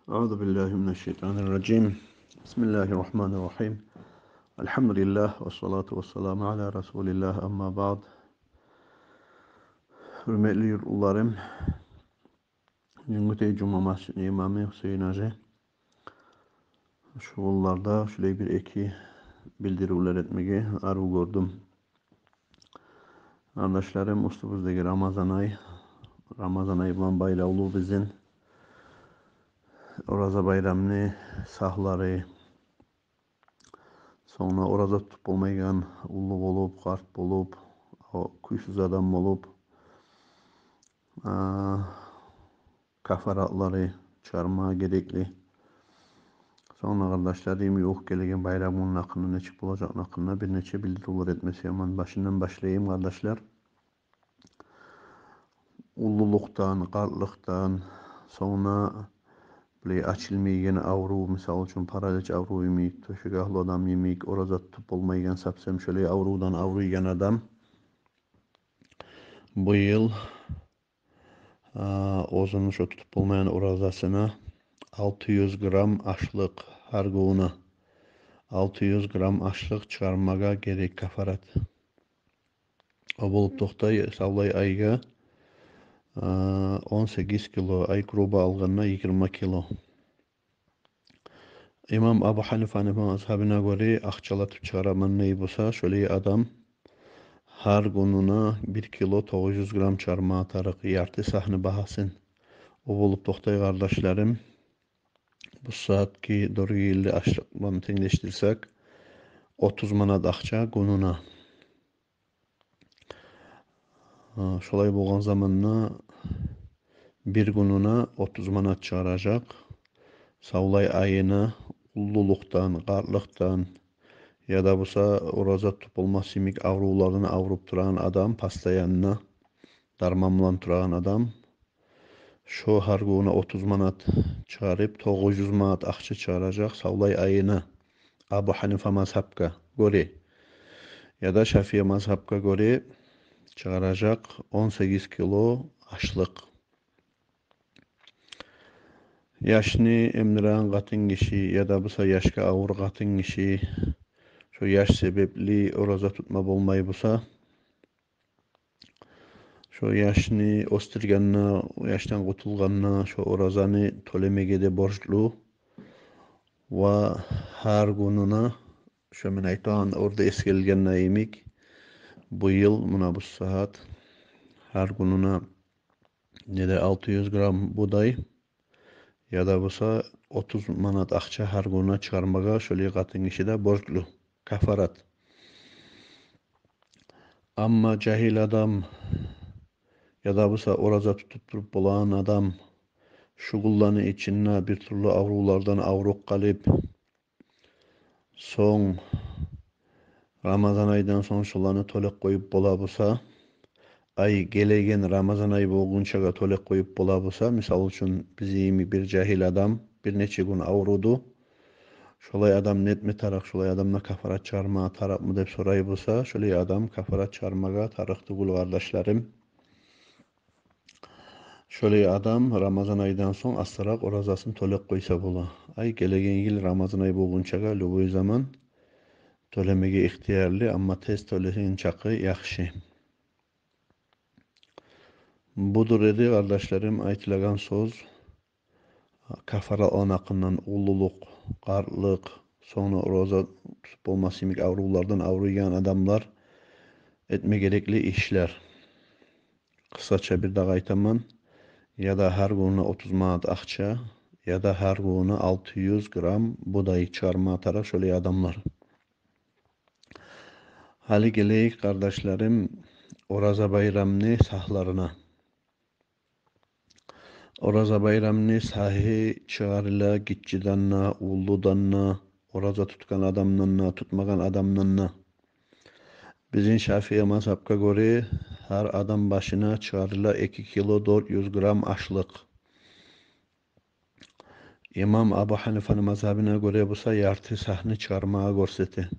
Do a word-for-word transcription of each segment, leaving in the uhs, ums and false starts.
أعوذ بالله من الشيطان الرجيم. بسم الله الرحمن الرحيم. الحمد لله والصلاة والسلام على رسول الله، أما بعد. Гьюрметли юртлуларым, Жюнгютей жума межитни имамы Гьюсейин гьажи. Шу гюнлерде шулай бир-эки билдирювлер этмеге арив гёрдюм. Къардашларым, уьстюбюздеги Рамазан ай, Рамазан ай булан байлавлу бизин Ораза байрамны сагьлары, сонг ораза тутуп болмайгъан, уллу болуп, къарт болуп, о, кюйсюз адам болуп, а, кафаратлары чыгъарма герекли. Сонг, къардашларым, ювукъ гелеген байрам гюнню гьакъында, нечик болажагъыны гьакъында бир нече билдирювлер этме сюемен. Башындан башлайым, къардашлар. Уллулукъдан, къартлыкъдан, сонг булай ачылмайгъан аврув, мисал учун, паралич аврув йимик, тёшек агьлю адам йимик, ораза тутуп болмайгъан, совсем шолай аврувдан авруйгъан адам бу йыл, а, оьзюню шо тутуп болмайгъан оразасына алты юз грамм ашлыкъ, гьар гюнюне алты юз грамм ашлыкъ чыгъармагъа герек кафарат. О болуп токътай савлай айгъа, а, он сегиз кило, ай, грубо алгъанда, йигирма кило. Имам Абу Гьанифаны мазгьабына гёре, акъчалатып чыгъараман дей буса, шолай адам гьар гюнюне бир кило тогъуз юз грамм чыгъарма тарыкъ, ярты сагьны багьасын. О болуп токътай, къардашларым, бу сагьатгъы доргъу йыллы ашлыкъ булан тенглешдирсек, отуз манат акъча гюнюне. А, шолай болгъан заманда бир гюнюне отуз манат чыгъаражакъ. Савлай айына уллулукъдан, къартлыкъдан, яда буса ораза тутуп болмас йимик аврувлардан авруп турагъан адам, постоянно дарман булан турагъан адам, шо гьар гюнюне отуз манат чыгъарып, тогъуз юз манат акъча чыгъаражакъ савлай айына, Абу Гьанифа мазгьабгъа гёре. Яда Шафии мазгьабгъа гёре чыгъаражакъ он сегиз кило ашлыкъ. Яшны эмдиреген къатын гиши яда буса яшгъа авур къатын гиши, шо яш себепли ораза тутма болмай буса, шо яшны оьсдюргенде, яшдан къутулгъанда, шо оразаны тёлемеге де борчлу. Ва гьар гюнюне, шо мен айтагъан, орда эсгерилгенде йимик, бу йыл, муна бу сагьат, гьар гюнюне неде алты юз грамм будай, яда буса отуз манат акъча гьар гюнюне чыгъармагъа шолай къатын гиши де борчлу, кафарат. Амма жагьил адам яда буса ораза тутуп туруп болагъан адам шу гюнлени ичинде бир тюрлю аврувлардан авруп къалып, сонг Рамазан айдан сонг шоланы тёлеп къоюп бола буса, ай, гелеген Рамазан ай болгъунчагъа тёлеп къоюп бола буса, мисал учун, бизин йимик бир жагьил адам бир нече гюн авруду, шолай адам не этме тарыкъ, шолай адам да кафарат чыгъарма тарыкъмы деп сорай буса, шолай адам кафарат чыгъармагъа тарыкъ тюгюл, къардашларым. Шолай адам Рамазан айдан сонг астаракъ оразасын тёлеп къойса бола. Ай, гелеген йыл Рамазан ай болгъунчагъа любой заман тёлемеге ихтиярлы, амма тез тёлесенг чакъы яхшы. Будур эди, къардашларым, айтылагъан сёз кафаратланы гьакъындан: уллулукъ, къартлыкъ, сонг ораза тутуп болмас йимик аврувлардан авруйгъан адамлар этме герекли ишлер. Къысгъача бир дагъы айтаман: яда гьар гюнюне отуз манат акъча, яда гьар гюнюне алты юз грамм будай чыгъарма тарыкъ шолай адамлар. Гьали гелейик, къардашларым, Ораза байрамны сагьларына. Ораза байрамны сагьы чыгъарыла гиччиден де, уллудан да, ораза тутгъан адамдан да, тутмагъан адамдан да. Бизин Шафии мазгьапгъа гёре, гьар адам башына чыгъарыла эки кило дёрт юз грамм ашлыкъ. Имам Абу Гьанифаны мазгьабына гёре буса, ярты сагьны чыгъармагъа гёрсете.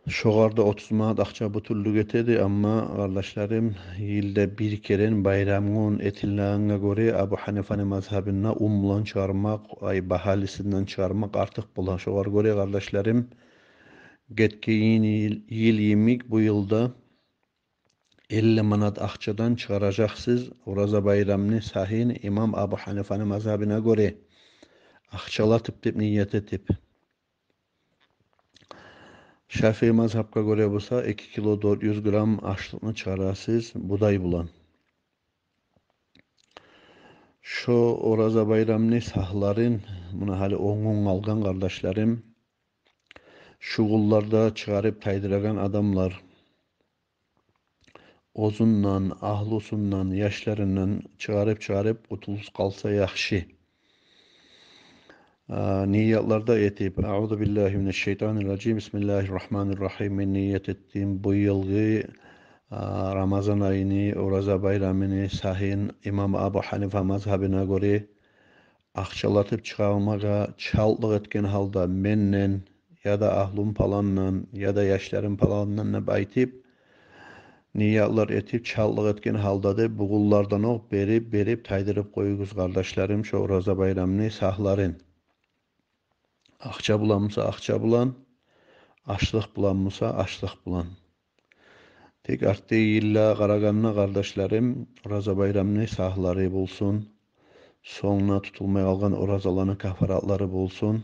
Шогъар да отуз манат акъча бютюнлюк этеди, амма, къардашларым, йылда бир керен байрам гюн этилгенге гёре, Абу Ханифаны мазгьабында ун булан чыгъармакъ, ай, багьалысындан чыгъармакъ артыкъ бола. Шогъар гёре, къардашларым, гетген йыл, йыл йимик бу йылда элли манат акъчадан чыгъаражакъсыз Ораза байрамны сагьын имам Абу Ханифаны мазгьабына гёре, акъчалатып деп ният этип. Шафии мазгьабгъа гёре буса, эки кило дёрт юз грамм ашлыкъны чыгъарасыз будай булан. Шо Ораза байрамны сагьларын, муна гьали он гюн къалгъан, къардашларым, шу гюнлерде чыгъарып тайдырагъан адамлар оьзюнден, агьлюсюнден, яшларындан чыгъарып-чыгъарып къутулуп къалса яхшы. А, ниятлар да этип: «Аузу биллагьи минаш-шайтанир-ражим, бисмиллагьир рагьманир рагьим». Мен ният этдим бу йылгъы, а, Рамазан айны, Ораза байрамыны сагьын имам Абу Ханифа мазгьабына гёре акъчалатып чыгъармагъа, чалтлыкъ этген гьалда менден, яда агьлюм паландан, яда яшларым паландан деп айтып, ниятлар этип, чалтлыкъ этген гьалда деп, бугюнлерден окъ берип, берип, тайдырып къоюгъуз, къардашларым, шо Ораза байрамны сагьларын. Акъча булан буса, акъча булан, ашлыкъ булан буса, ашлыкъ булан. Тек артдагъы йыллагъа къарагъанда, къардашларым, Ораза байрамны сагьлары болсун, сонгуна тутулмай къалгъан оразаланы кафаратлары болсун,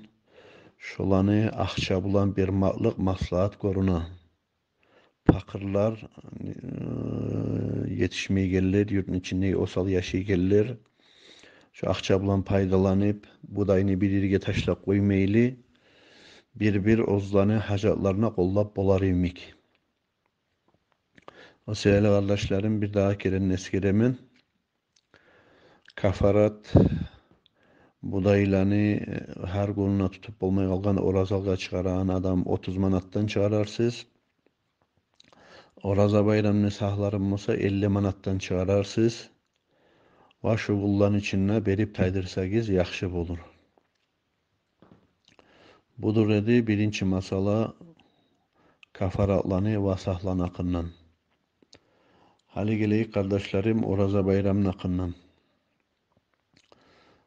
шоланы акъча булан бермеклик маслагьат гёрюне. Пакъырлар, э, етишмейгенлер, юртну ичинде осал яшайгъанлар, шо акъча булан пайдаланып, будайны бир ерге ташлап къоймайлы, бир-бир оьзлени гьажатларына къоллап болар йимик. О саялы, къардашларым, бир дагъы керен эсгеремен. Кафарат будайланы, э, гьар гюнюне тутуп болмай къалгъан оразалгъа чыгъарагъан адам отуз манатдан чыгъарарсыз. Ораза байрамны сагьларын буса элли манатдан чыгъарарсыз. Ва шу гюнлени ичинде берип тайдырсагъыз яхшы болур. Будур эди биринчи масъала кафаратланы ва сагьланы гьакъындан. Гьали гелейик, къардашларым, Ораза байрамны гьакъындан.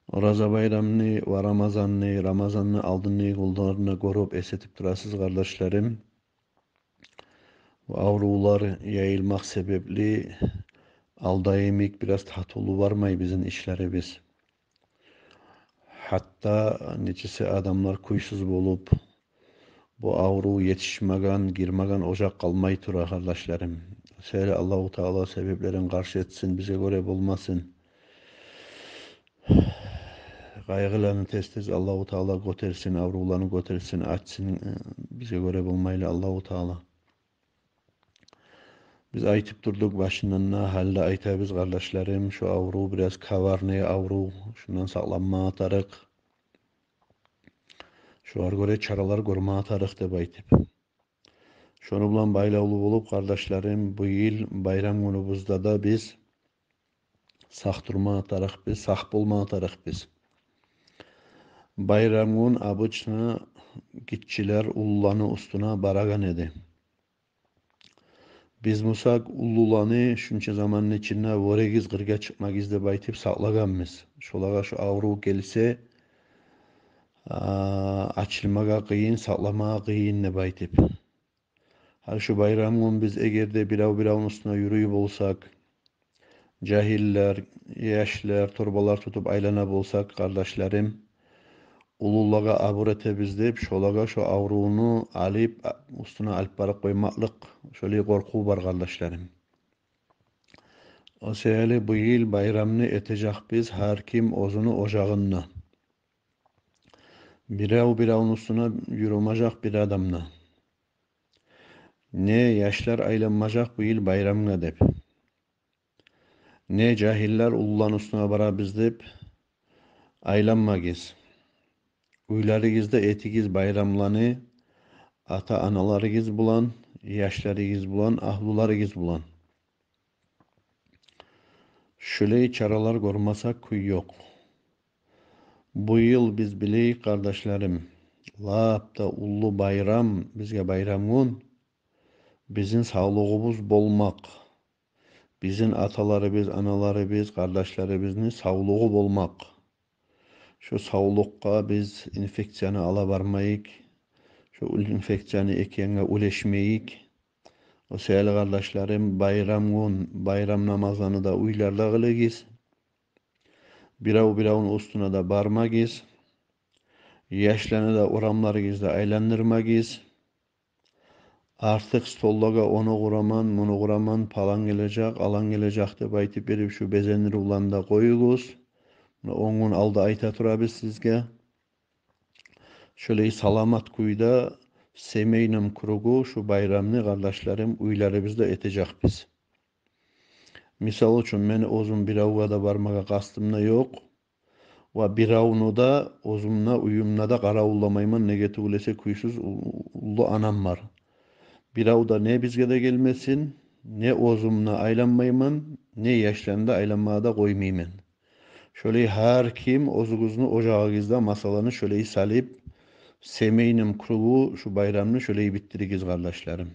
Ораза байрамны ва Рамазанны, Рамазанны алдынгъы гюнлерин гёрюп эс этип турасыз, къардашларым. Бу аврувлар яйылмакъ себепли алда йимик бираз татывлу бармай бизин ишлерибиз. Гьатта нечесе адамлар кюйсюз болуп, бу аврув етишмеген, гирмеген ожакъ къалмай тура, къардашларым. Шолай Аллагьу Таала себеплерин къаршы этсин, бизге гёре болмасын. Къайгъыланы тез-тез Аллагьу Таала гётерсин, аврувланы гётерсин, ачсын, э, бизге гёре болмайлы Аллагьу Таала. Биз айтып турдукъ башындан да, гьали де айтабыз, къардашларым, шу аврув бираз коварный аврув, шундан сакъланмагъа тарыкъ. Шогъар гёре чаралар гёрмеге тарыкъ деп айтып. Шону булан байлавлу болуп, къардашларым, бу йыл байрам гюнюбюзде де биз сакъ турмагъа тарыкъбыз, сакъ болмагъа тарыкъбыз. Байрам гюн обычно гиччилер уллуланы уьстюне барагъан эди. Биз буса уллуланы шунча заманны ичинде: «Вёрегиз, къыргъа чыкъмагъыз», — деп айтып сакълагъанбыз. Шолагъа шу аврув гелсе, а, ачылмагъа къыйын, сакъламагъа къыйын деп айтып. Гьали шу байрам гюн биз эгер де бирев-биревню уьстюне юрюй болсакъ, жагьиллер, яшлар торбалар тутуп айлана болсакъ, къардашларым, уллулагъа абур этебиз деп, шолагъа шо аврувну алып, а, уьстюне алып барып къоймакълыкъ, шолай къоркъув бар, къардашларым. О саялы бу йыл байрамны этежекбиз гьар ким оьзюню ожагъында. Бирев-биревню уьстюне юрюмежек бир адам да. Не яшлар айланмажакъ бу йыл байрамгъа деп. Не жагьиллер уллуланы уьстюне барабыз деп айланмагъыз. Уьйлеригизде этигиз байрамланы ата-аналарыгъыз булан, яшларыгъыз булан, агьлюлеригиз булан. Шулай чаралар гёрмесек кюй ёкъ. Бу йыл биз билейик, къардашларым, лап да уллу байрам, бизге байрам гюн Бизин савлугъубуз болмакъ. Бизин аталарыбыз, аналарыбыз, къардашларыбызны савлугъу болмакъ. Шо савлукъгъа биз инфекцияны ала бармайыкъ. Шо инфекцияны эки янгъа уьлешмейик. О саялы, къардашларым, байрам гюн байрам намазланы да уьйлерде къылыгъыз. Бирев биревню уьстюне де бармагъыз. Яшланы да орамларыгъызда айландырмагъыз. Артыкъ столлагъа ону къураман, муну къураман, палан гележек, алан гележек деп айтып берип, шу безендирив булан да къоюгъуз. Муна он гюн алда айта турабыз сизге. Шолай саламат кюйде семейном кругу шу байрамны, къардашларым, уьйлерибизде этежекбиз. Мисал учун, мен оьзюм биревге де бармагъа къастым да ёкъ. Ва биревню де оьзюмде, уьюмде де къаравулламайман, неге тюгюл эсе кюйсюз у-, уллу анам бар. Бирев де не бизге де гелмесин, не оьзюм де айланмайман, не яшланы да айланмагъа да къоймайман. Шолай гьар ким оьзюгюзню ожагъыгъызда масъаланы шолай салып, семейном кругу шу байрамны шолай битдиригиз, къардашларым.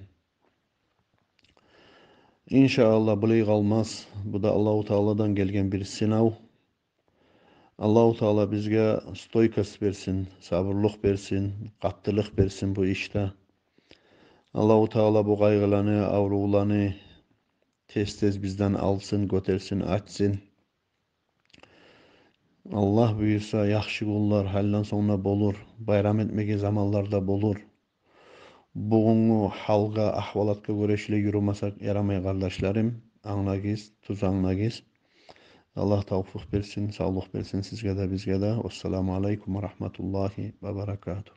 Иншааллагь, булай къалмас. Бу да Аллагьу Тааладан гелген бир сынав. Аллагьу Таала бизге стойкость берсин, сабурлукъ берсин, къаттылыкъ берсин бу ишде. Аллагьу Таала бу къайгъыланы, аврувланы тез-тез бизден алсын, гётерсин, ачсын. Аллагь буюрса, яхшы гюнлер гьалиден сонг да болур, байрам этмеге заманлар да болур. Бугюнгю гьалгъа, агьвалатгъа гёре шулай юрюмесек ярамай, къардашларым. Англагъыз, тюз англагъыз. Аллагь тавфикъ берсин, савлукъ берсин сизге де, бизге де. Вассаламу алейкум ва рагьматуллагьи ва баракатугь.